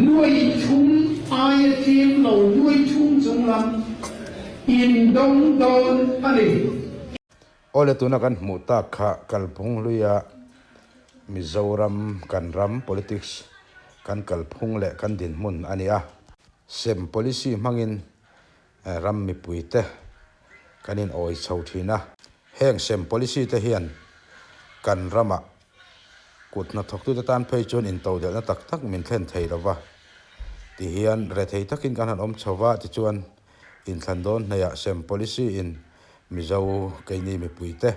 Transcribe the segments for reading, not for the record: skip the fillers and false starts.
Nuai thum aia tlem lo nuai thum chung lam in dawng dawn a ni. Awle tuna kan hmuh tak kha kalphung hluia Mizoram kan ram politics kan kalphung leh kan dinhmun a ni a. Sem policy hmangin ram mipuite kan in awi chho thin a. Heng sem policy te hian kan ramah Kut hnathawktute tan phei chuan intodelhna tak tak min thlen thei lo va, tihian rethei takin kan han awm chho va, tichuan inthlan dawn hnaihah sem policy in Mizo keini mipuite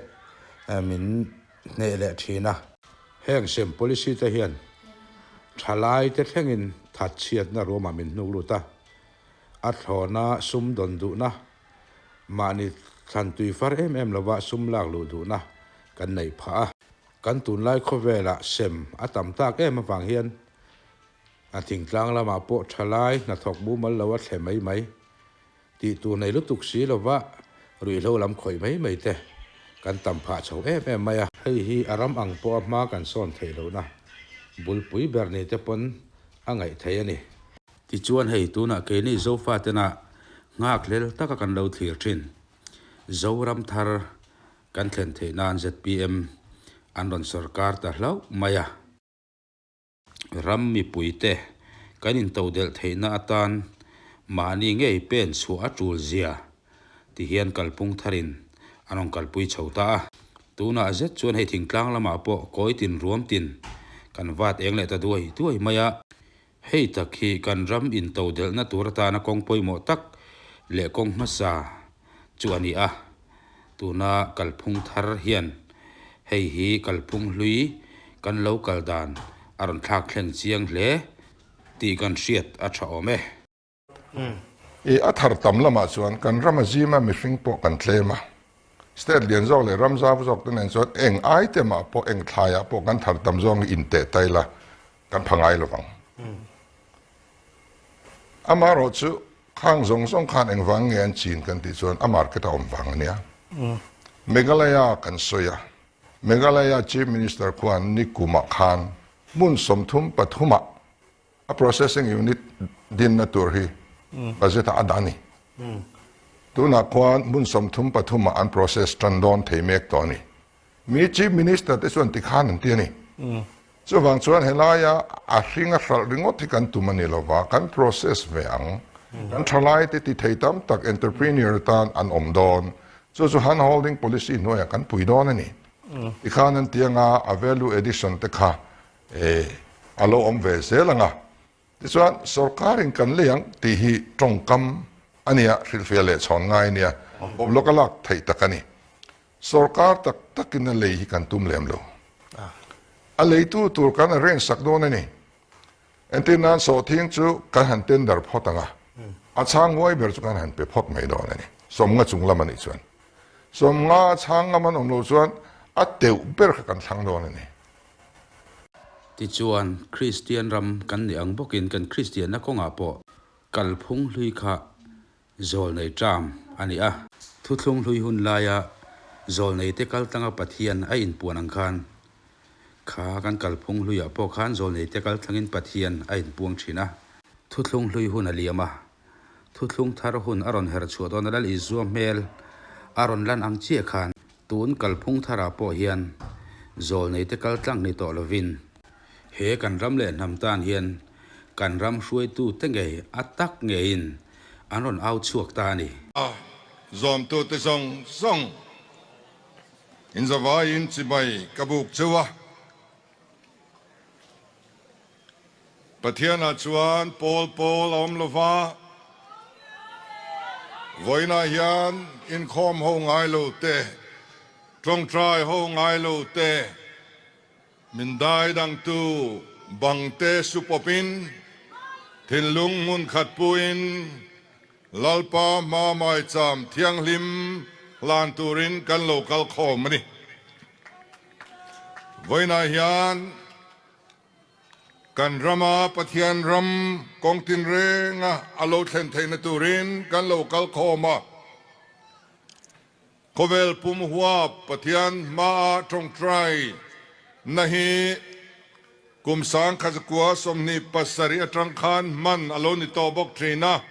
min hneh leh thin a. Heng sem policy te hian thalaite thlengin thatchhiatna ruamah min hnuk lut a, a thlawna sum dawn duhna Mahni thlan tui far em em lova sum lak luh duhna kan neih phah a. Kan tunlai khawvelah sem a tam tak em avang hian a thingtlang lamah pawh thalai hnathawk mumal lo a thle mai mai tih tur nei lutuk si lova ruihhlo lam khawih mai mai te kan tam phah chho em em mai a. Hei hi a ram ang pawha hma kan sawn theih lohna bulpui ber ni te pawn a ngaih theih a ni. Tichuan hei tunah keini Zofatena nghakhlel taka kan lo thlir thin. Zoram thar kan thlen theih nan zpm an rawn sorkar ta hlauh mai a. Ram mipuite kan intodelh theihna atan mahni ngei pen chhuah a tul zia ti hian kalphung tharin an rawn kalpui chho ta a. Tunah zet chuan hei thingtlang lamah pawh kawi tin ruam tin kan vat eng leh ta duai duai mai a. Hei tak hi kan ram intodelhna tur atana kawng pawimawh tak leh kawng hmasa chu a ni a. Tuna kalphung thar hian hei hi kalphung hlui kan lo kal dan a rawn thlak thleng chiang hle tih kan hriat a tha awm e. I a thar tam lamah chuan kan ram a zima mihring pawh kan tlem a, state lian zawk leh ram zau zawk te nen chuan eng item ah pawh eng thlaiah pawh kan thar tam zawng hi inteh ta ila kan pha ngai lovang. Amaherawh chu khang zawng zawng khan engvang nge an chin kan tih chuan a market a awm vang a nia. Meghalaya kan sawi a, Meghalaya Chief Minister khuan nikumah khan hmun 33 ah a processing unit dinna tur hi budget ah a dah a ni. Tunah khuan hmun 33 ah an process tan dawn thei mek tawh a ni. Mi Chief Minister te chuan tikhan an ti a ni. Chuvang chuan helaia a hring a hralh ringawt hi kan tum a ni lova, kan process ve ang. Kan thalai te ti thei tam tak entrepreneur tan an awm dawn. Chu chu hand holding policy hnuaiah kan pui dawn a ni. Tikhan an ti anga a value addition te kha a lo awm ve zel ang a. Tichuan sorkarin kan lei ang tih hi tawngkam a nia, hrilhfiah leh chhawn ngai a nia, awm lawk a lak theih tak a ni. Sorkar tak takin a lei hi kan tum lem lo. A leitu tur kan arrange sak dawn a ni. Entir nan sawhthing chu kan han tender phawt ang a, a chhang huai ber chu kan han pe phawt mai dawn a ni. 50 chung lam a nih chuan 50 a chhang ngam an awm lo chuan a teuh ber kha kan thlang dawn a ni. Tichuan, Kristian ram kan nih ang bawkin kan Kristianna kawngah pawh kalphung hlui kha Zawlnei ṭam a ni a. Thuthlung hlui hun laia zawlneite kaltlanga Pathian a inpuan ang khan, kha kan kalphung hluiah pawh khan zawlneite kaltlangin Pathian a inpuang ṭhin a. Thuthlung hlui hun a liam a, thuthlung thar hun a rawn her chhuah dawn a, Lal Isua hmel a rawn lan ang chiah khan tun kalphung tharah pawh hian zawlneite kaltlang ni tawh lovin, He kan ram leh hnam tan hian kan ram hruaitute ngei a tak ngeiin an rawn au chhuak ta a ni. A zawmtute zawng zawng inzavaiin chibai ka buk cheu a. Pathianah chuan pawl pawl a awm lova, vawiinah hian inkhawm ho ngai lo te, tawngtai ho ngai lo te, Min dai dangtu bangte su pawpin, thinlung hmun khat puin, Lalpa hma maicham thianghlim hlan turin kan lo kal khawm a ni. Vawiinah hian kan rama Pathian ram kawng tinrenga a lo thlen theihna turin kan lo kal khawm a. Khawvel pum huap Pathian hmaah tawngtai na hi. Kum 1927 atang khan hman a lo ni tawh bawk thin a,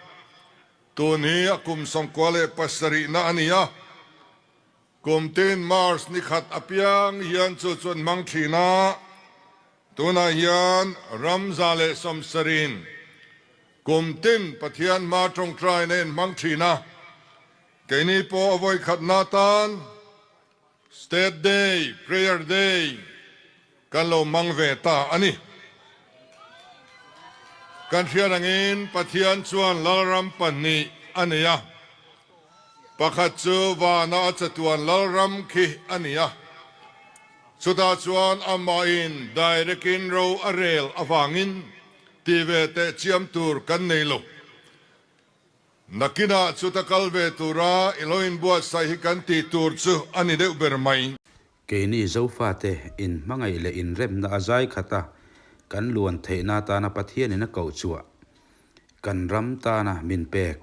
tun hi a kum 97 na a ni a. Kum tin March ni khat apiang hian chu chu an hmang thin a, tunah hian ram 170 kum tin Pathian hma tawngtaina in hmang thin a, keini pawh a vawikhatna atan State Day, Prayer Day kan lo hmang ve ta a ni. Kan hriat angin Pathian chuan Lalram pahnih a nei a, pakhat chu vana a chatuan Lalram khi a ni a, chutah chuan amahin direct-in ro a rel avangin ti ve teh chiam tur kan nei lo. Nakinah chuta kal ve tura i lo inbuatsaih hi kan tih tur chu a ni deuh ber mai. Keini Zofate inhmangaih leh inremna a zai khat a, kan luan theihna atana Pathianin a koh chhuah, kan ram tana min pek,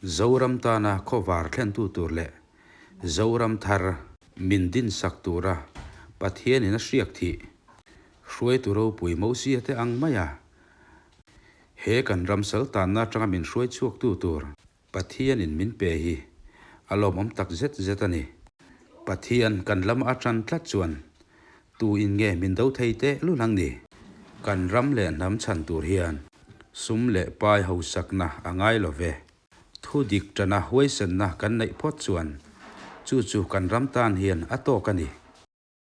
Zoram tana khawvar thlentu tur leh Zoram thar min dinsak tura Pathianin a hriak thih, hruaitu ropui Mosia te ang maia He kan ram saltanna atanga min hruai chhuaktu tur Pathianin min pe hi a lawmawm tak zet zet a ni. Pathian kan lam a tan tlat chuan tu in nge min do thei teh lul ang ni? Kan ram leh hnam chhan tur hian sum leh pai hausakna a ngai lo ve. Thu dik tana huaisenna kan neih phawt chuan chu chu kan ram tan hian a tawk a ni.